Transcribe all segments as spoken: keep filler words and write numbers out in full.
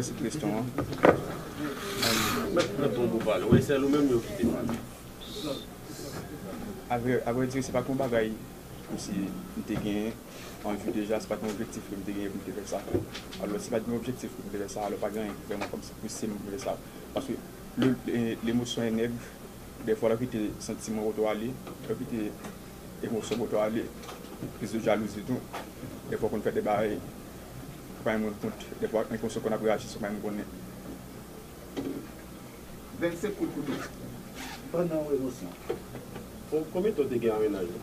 Sou kesyon an, mwen pran ton pou pale. Wi, sèl ou menm yo kite pale. Avrè, avrè di, se pa t yon bagay kòmsi m te genyen an vi deja, se pa t yon objektif ke m te genyen pou m te fè sa. Alò, si pa t yon objektif pou m te fè sa, alò pa gen anyen ki vrèman kòmsi pouse m pou m fè sa. Paske le, le, lemosyon e nèg, dèfwa lè w kite santiman kote w ale, lè w kite emosyon kote w ale, kriz de jalouzi tou, dèfwa w konn fè de bagay ou pa menm rann kont, dèfwa enkonsyan w konn ap reyaji san w pa menm konnen. Vennsenk kout kouto. Pandan w emosyon. Konbyen tan w te gen a mennaj ou?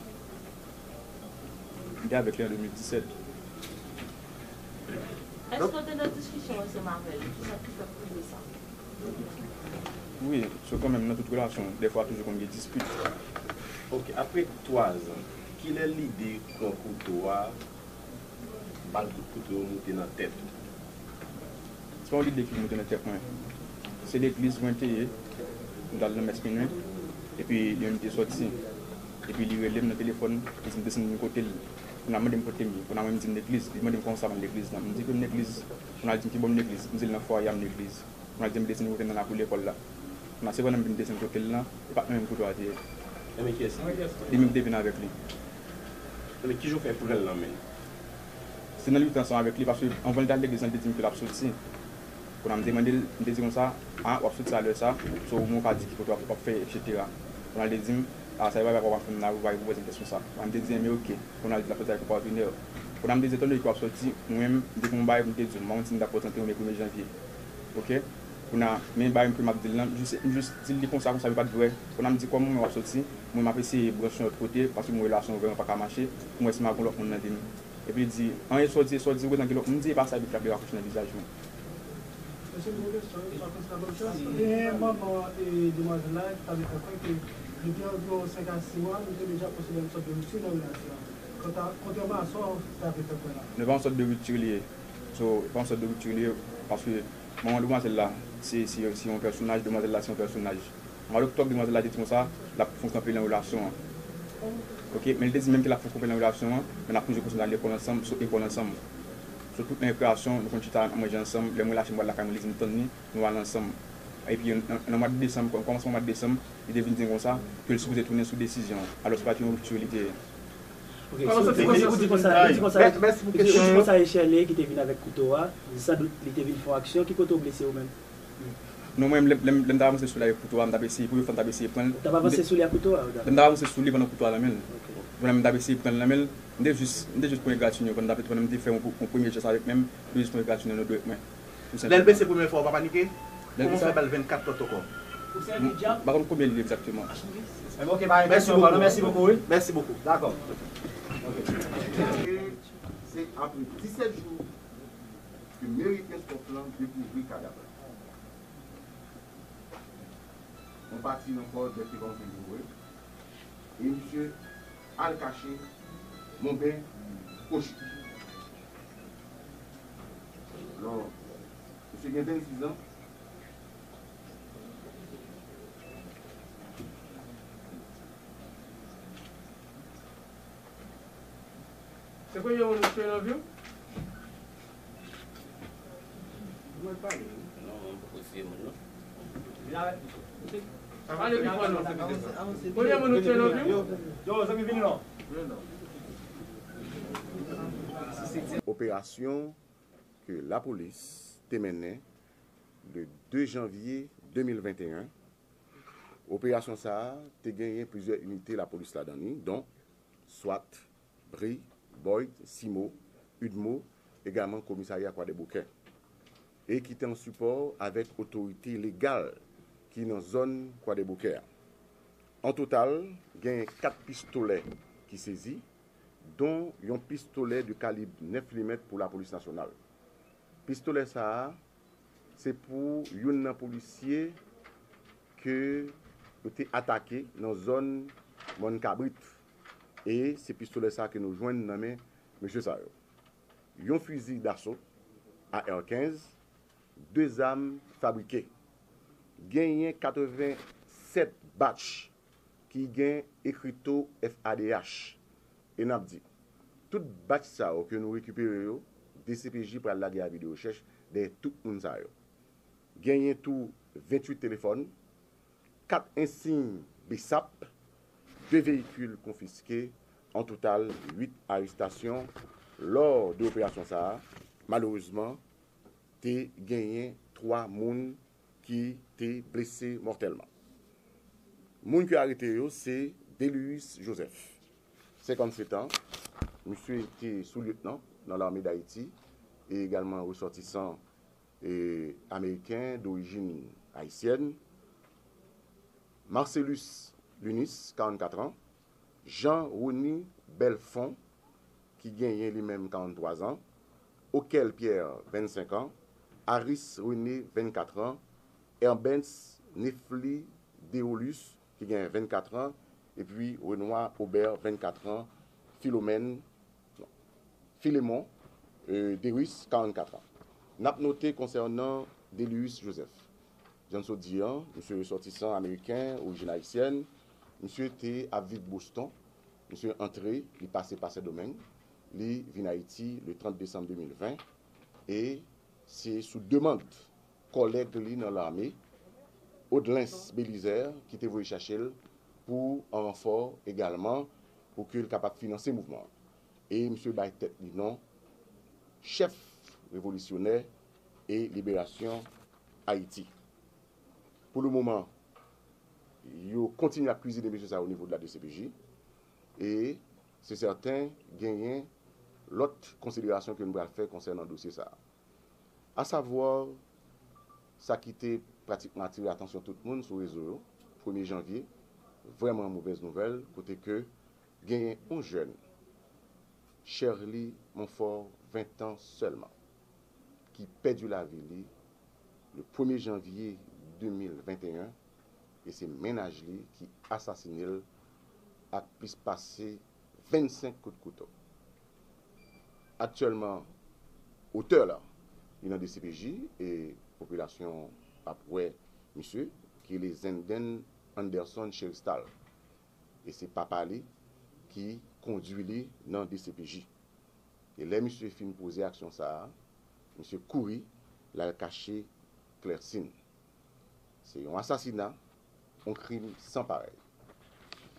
M te avèk li an de mil disèt. Èske w te nan diskisyon ansanm avè l? Kisa ki fè w rive sa? Wi, so kanmenm nan tout relasyon, dèfwa toujou konn gen dispit. Ok, apre twa zan, kilè lide pran kouto a, bal kout kouto yo moute nan tèt ou? Se pa yon lide ki moute nan tèt mwen. Se legliz mwen te ye, m t al nan mès minwi, epi li menm te sòti. Epi li rele m nan telefòn, li di m desann vin kote l. Kounye a mande m kote m ye, kounye a mwen m di m legliz, li mande m kòman sa m legliz lan. M di ke m legliz, kounye a li di m kibò m legliz, m di l nan fwaye a m legliz. Kounye a li di m desann kote m nan la pou lekòl la. Kounye a se pandan m vin desann kote l lan, e pa t mwen menm kouto a te ye. Ebyen kiyès li? Li menm ki te vin avèk li. Ebyen kijan w fè pran l nan men l? Se nan lite ansanm avèk li, paske anvan l te al legliz lan, li te di m ke l ap soti. Kounye a m te mande l, m te di konsa, a, w ap soti a lè sa, so mwen w ka di ki kote w ap, w ap fè, etsetera. Kounye a l te di m, a, sa e bagay w ap fè m la, ou pa repoze m kèsyon sa. Kounye a m te di, enben oke. Kounye a l di l ap soti avèk yon patnè. Kounye a m te di, etan done ke w ap soti, mwen menm, m te gen yon bagay pou m te di w, m pa konn si m t ap prezante w men premye janvye. Oke? Kounye a, men bagay ke m ap di l lan, m jis, m jis di l li konsa, konsa, men pa t vrè. Kounye a m di, kòm mwen w ap soti, mwen m ap eseye branche yon lòt kote, paske mwen relasyon an vrèman pa ka mache, pou m wè si m ap gen lòt moun nan vi m. Epi li di, anyen sa w di, sa w di, ou gentan gen lòt moun, m di, e pa sa, epi l frape rakwoch nan vizaj mwen. Mesye, m gen yon kesyon, wi, pa konsa, pa konsa. Gen manman e demwazèl la ki ta vle fè kwè ke depi anviwon senk a sis mwa, nou te deja konsidere yon sòt de ripti nan relasyon an. Kanta, kontrèman a sa w ta vle fè kwè la. Non, e pa yon sòt de ripti li ye. So, e pa yon sòt de ripti li ye, paske manman demwazèl la, se, se, se yon pèsonaj, demwazèl la, se yon pèsonaj. Mwa doktòb, demwazèl la te di konsa, l ap fè yon kanpe nan relasyon an. Oke, men li te di menm ke l ap fè yon kanpe nan relasyon an, men n ap toujou kontinye al lekòl ansanm, sot lekòl ansanm. So, tout nan rekreasyon, nou konn chita, n ap manje ansanm, lè mwen lache m pral lakay mwen, li di m tann li, nou al ansanm. Epi, nan, nan mwa de desanm, kòm, kòmansman mwa de desanm, li te vin di m konsa, ke l sipoze tounen sou desizyon an. Alò, se pa t yon ripti li te ye. Ok, so, ou di konsa, ou di konsa, ou di konsa Echelle ki te vin avèk kouto a, sandout li te vin fè yon aksyon, ki kote w blese ou menm? Non, mwen, lè, lè, lè m t ap avanse sou li avèk kouto a, m t ap eseye, premye fwa m t ap eseye pran l. Ou t ap avanse sou li ak kouto a? Lè m t ap avanse sou li pandan kouto a nan men l. Pandan m t ap eseye pran l nan men l, m te jis, m te jis pran egratinyo, pandan m t ap, pandan m te fè yon, yon premye jès avèk men m, m te jis pran egratinyo nan dwèt mwen. Lè l blese premye fwa, ou pa panike? Kòman w fè ba l vennkat lòt ankò? M pa konn konbyen li egzakteman. Ok, pa gen kèsyon ankò, non, mèsi bokou, wi. Mèsi bokou. Dakò. Se apre disèt jou ke meri Kenskòf lan dekouvri kadav la. Yon pati nan kò dèk te kòmanse vin vre. E misye al kache Monben Kochi. Alò, misye gen vennsis zan. Se premye moun ou tchwe nan vi w? Mwen pale wi. Non, mwen poko siye moun non. Pale pi fò non. Premye moun ou tchwe nan vi w? Yo, yo, zanmi vini non. Operasyon ke lapolis te mennen le de janvye de mil venteyen. Operasyon sa a te genyen plizyè inite lapolis ladan li, don swat, bri, boyd, simo, udmo, egalman komisarya Kwadèboukè, e ki te an sipò avèk otorite legal ki nan zòn Kwadèboukè a. An total, genyen kat pistolè ki sezi, don yon pistolè de kalib nèf milimèt pou lapolis nasyonal. Pistolè sa a, se pou youn nan polisye ke yo te atake nan zòn Mòn Kabrit. E se pistolè sa a ke nou jwenn nan men mesye sa yo. Yon fizi daso, A R kenz, de zam fabrike. Genyen katrevensèt batch ki gen ekrito F A D H. E n ap di, tout batch sa yo ke nou rekipere yo, D C P J pral lage avi de rechèch, dèyè tout moun sa yo. Genyen tou venntuit telefòn, kat ensiy BSAP, de veyikil konfiske, an total uit arestasyon lò de operasyon sa a. Malerezman, te genyen twa moun ki te blese mòtèlman. Moun ki arete yo se Delius Joseph, senkannset an. Misye te sou-lyetnan nan Lame d Ayiti e egalman resòtisan e, ameriken dorijin ayisyèn. Marcelus Lunis, karannkat an. Jean Rony Belfond, ki genyen li menm karannntwa zan. Okel Pierre, vennsenk an. Aris René, vennkat an. Herbens Nefli Deolus, ki genyen vennkat an. Epi Renoir Aubert, vennkat an. Philomène, non, Philemon, e, Deris, karannkat an. N ap note konsènan Delius Joseph. Jan n sot di an, misye resòtisan ameriken, orijin ayisyèn. Misye te ap viv Boston. Misye antre, li pase pa Sendomeng. Li vin Ayiti le trant desanm de mil ven. E se sou demann kòlèg li nan lame, Odlens Belizaire, ki te voye chache l pou an ranfò egalman, pou ke l kapab finanse mouvman an. E misye bay tèt li non chèf revolisyonè e liberasyon Ayiti. Pou le moman, yo kontinye ap kwizine mesye sa yo o nivo de la D C P J. E se sèten, genyen lòt konsiderasyon ke nou pral fè konsènan dosye sa a. Asavwa, sa ki te pratikman atire atansyon tout moun sou rezo yo, premye janvye, vrèman movèz nouvèl, kote ke genyen yon jèn, Sherly Monfort, ven tan sèlman, ki pèdi lavi li le premye janvye de mil venteyen, e se mennaj li ki asasine l ak plis pase vennsenk kout kouto. Aktyèlman, otè la, li nan D C P J e popilasyon ap wè misye, ki rele Zenden Anderson Cheristal. E se papa li ki kondui li nan D C P J. E lè misye fin poze aksyon sa a, misye kouri, l al kache Klèsin. Se yon asasina, yon krim san parèy.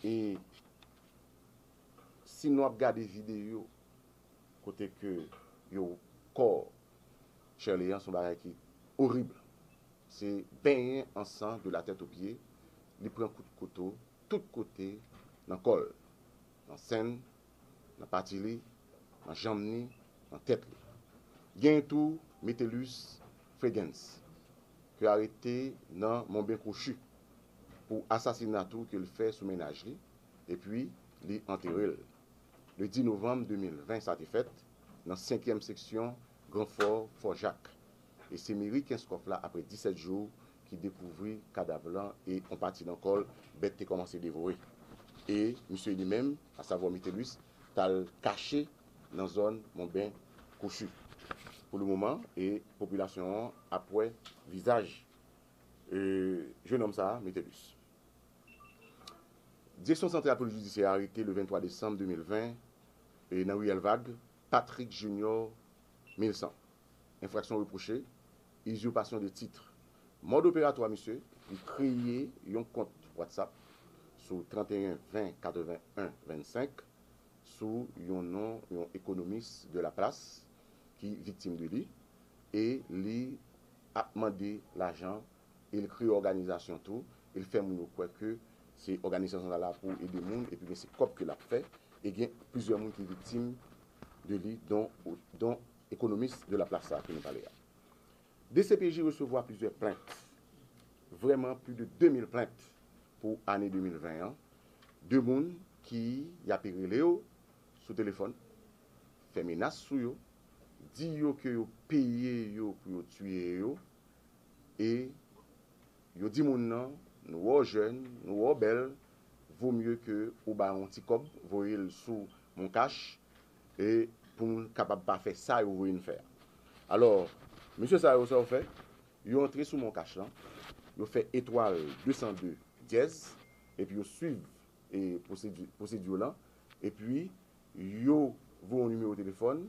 E si nou ap gade videyo kote ke yo kò Sherly an, se yon bagay ki orib. Se benyen an san de la tèt o pye, li pran kout kouto tout kote nan kò l, nan sen l, nan pati li, nan janm ni, nan tèt li. Genyen tou Metellus Fregens, ke arete nan Monben Kwochi pou asasina tou ke l fè sou mennaj li, epi li antere l le dis novanm de mil ven, sa te fèt nan senkyèm seksyon Gran Fò, Fò Jak. E se meri Kenskòf la, apre disèt jou, ki dekouvri kadav lan e yon pati nan kò l, bèt te kòmanse devore. E misye li menm, asavwa Metellus, t al kache nan zòn Monben Kwochi. Pou le moman, e popilasyon an ap wè vizaj, e, jennonm sa a, Metellus. Direksyon Santral Polis Jidisyè arete le venntwa desanm de mil ven, e, nan riyèl Vag, Patrick Junior Milsan. Enfraksyon repwoche, izirpasyon de tit. Mòd operatwa misye, li kreye yon kont WhatsApp sou trannteyen ven katreven en vennsenk sou yon non yon ekonomis de Laplace ki viktim de li, e li ap mande lajan, e l kreye òganizasyon tou, e l fè moun yo kwè ke se òganizasyon sa la pou ede moun, epi gen se kòb ke l ap fè, e gen plizyè moun ki viktim de li, don, don ekonomis de Laplace sa ke nou pale a. D C P J resevwa plizyè plent, vrèman plis de de mil plent pou ane de mil ven an, de moun ki y ape rele yo sou telefòn, fè menas sou yo, di yo ke yo peye yo pou yo tiye yo, e yo di moun nan, nou wè w jèn, nou wè w bèl, vo mye ke ou ba yon ti kòb, voye l sou Moncash, e pou n kapab pa fè sa yo voye n fè a. Alò, mesye sa yo, sa yo fè, yo antre sou Moncash lan, yo fè etwal de san de dyèz, epi yo swiv, e, pwosedi-, pwosedi lan, epi yo voye yon nimewo telefòn,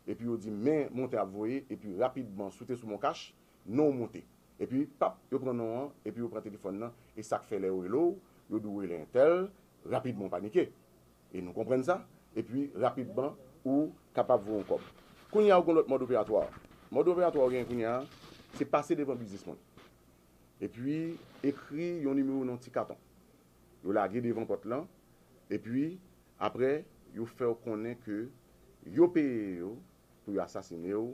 Epi yo di men montan ap voye, epi rapidman si w te sou MonCash, non w monte. Epi pap, yo pran non an, epi yo pran telefòn nan, e sa k fè lè yo rele w, yo di w rele entèl, rapidman w panike. E nou konprann sa, epi rapidman ou kapab voye yon kòb. Kounye a ou gen lòt mòd operatwa. Mòd operatwa ou gen kounye a, se pase devan biznisman. Epi ekri yon nimewo nan ti katon. Yo lage devan pòt lan, epi apre yo fè w konnen ke yo peye yo pou yo asasine w.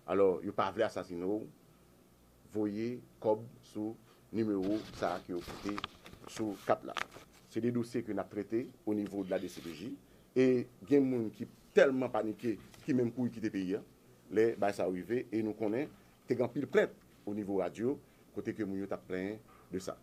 Alò, yo pa vle asasine w, voye kòb sou nimewo sa a ke yo kite sou kat la. Se de dosye ke n ap trete o nivo de la D C P J. E gen moun ki tèlman panike, ki menm kouri kite peyi a, lè bagay sa yo rive. E nou konnen, te gen anpil plent o nivo radyo, kote ke moun yo t ap plenyen de sa.